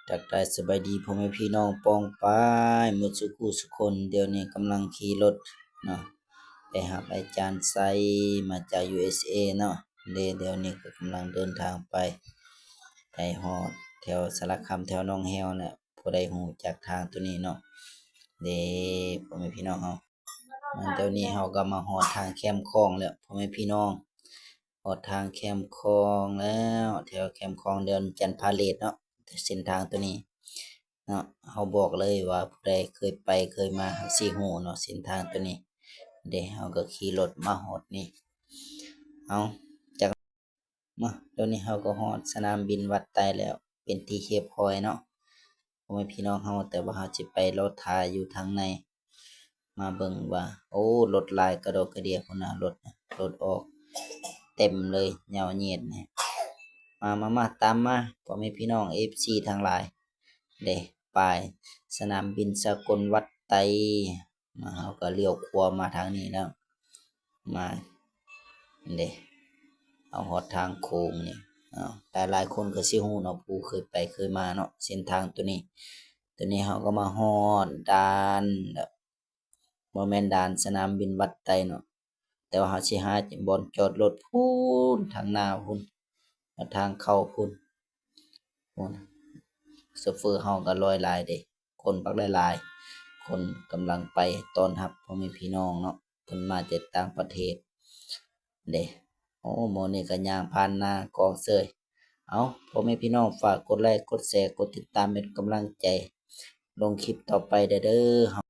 ທັກທາຍສະບາຍດີພໍ່ແມ່ພີ່ນ້ອງປ້ອງປາຍໝົດສູ່ຜູ້ສູ່ຄົນ. ດຽວນີ້ກຳລັງຂີ່ລົດເນາະ ໄປຮັບອາຈານໄຊມາຈາກ ຢູເອສເອ ເນາະ. ເດ ດຽວນີ້ກໍກຳລັງເດີນທາງໄປ ໄປຮອດແຖວສາລະຄາມ ແຖວໜອງແຫ້ວແຫຼະ. ຜູ້ໃດຮູ້ຈັກທາງໂຕນີ້ເນາະ ເດ ພໍ່ແມ່ພີ່ນ້ອງເຮົາ. ດຽວນີ້ເຮົາກໍມາຮອດທາງແຄມຂອງແລ້ວ ພໍ່ແມ່ພີ່ນ້ອງ. ຮອດທາງແຄມຂອງແລ້ວ ແຖວແຄມຂອງດອນຈັນພາເລດເນາະ. ເສັ້ນທາງໂຕນີ້ເນາະ ເຮົາບອກເລີຍວ່າຜູ້ໃດເຄີຍໄປເຄີຍມາ ເຮົາຊິຮູ້ເນາະ ເສັ້ນທາງໂຕນີ້. ເດ ເຮົາກໍຂີ່ລົດມາຮອດນີ້. ເອົາ ມາ ດຽວນີ້ເຮົາກໍຮອດສະໜາມບິນວັດໄຕແລ້ວ ເປັນທີ່ຮຽບຮ້ອຍເນາະ ພໍ່ແມ່ພີ່ນ້ອງເຮົາ. ແຕ່ວ່າເຮົາຊິໄປລໍຖ້າຢູ່ທາງໃນ ມາເບິ່ງວ່າ ໂອ້ ລົດຫຼາຍກະດອກກະເດຍພຸ້ນນະ. ລົດ ລົດອອກເຕັມເລີຍ ຍາວເຍດນີ້. ມາ ມາ ມາ ຕາມມາ ພໍ່ແມ່ພີ່ນ້ອງ ເອັຟຊີ ທັງຫຼາຍ. ເດ ປ້າຍສະໜາມບິນສາກົນວັດໄຕ. ມາ ເຮົາກໍລ້ຽວຂວາມາທາງນີ້ແລ້ວ ມາ ເດ ເຮົາຮອດທາງໂຄ້ງນີ້. ເອົາ ຫຼາຍໆຄົນກໍຊິຮູ້ເນາະ ຜູ້ເຄີຍໄປເຄີຍມາເນາະ ເສັ້ນທາງໂຕນີ້. ໂຕນີ້ເຮົາກໍມາຮອດດ່ານ ບໍ່ແມ່ນດ່ານສະໜາມບິນວັດໄຕເນາະ ແຕ່ວ່າເຮົາຊິຫາບ່ອນຈອດລົດພຸ້ນ ທາງໜ້າພຸ້ນ ທາງເຂົ້າພຸ້ນ ພຸ້ນ. ໂຊເຟີເຮົາກໍລອຍຫຼາຍເດ້ ຄົນບັກຫຼາຍໆ ຄົນກຳລັງໄປຕ້ອນຮັບພໍ່ແມ່ພີ່ນ້ອງເນາະ ເພິ່ນມາຈາກຕ່າງປະເທດເດ້. ໂອ້ ໝໍນີ້ກໍຍ່າງຜ່ານໜ້າກ້ອງເສີຍ. ເອົາ ພໍ່ແມ່ພີ່ນ້ອງ ຝາກກົດໄລ ກົດແຊ ກົດຕິດຕາມເປັນກຳລັງໃຈ ລົງຄລິບຕໍ່ໄປໄດ້ເດີ.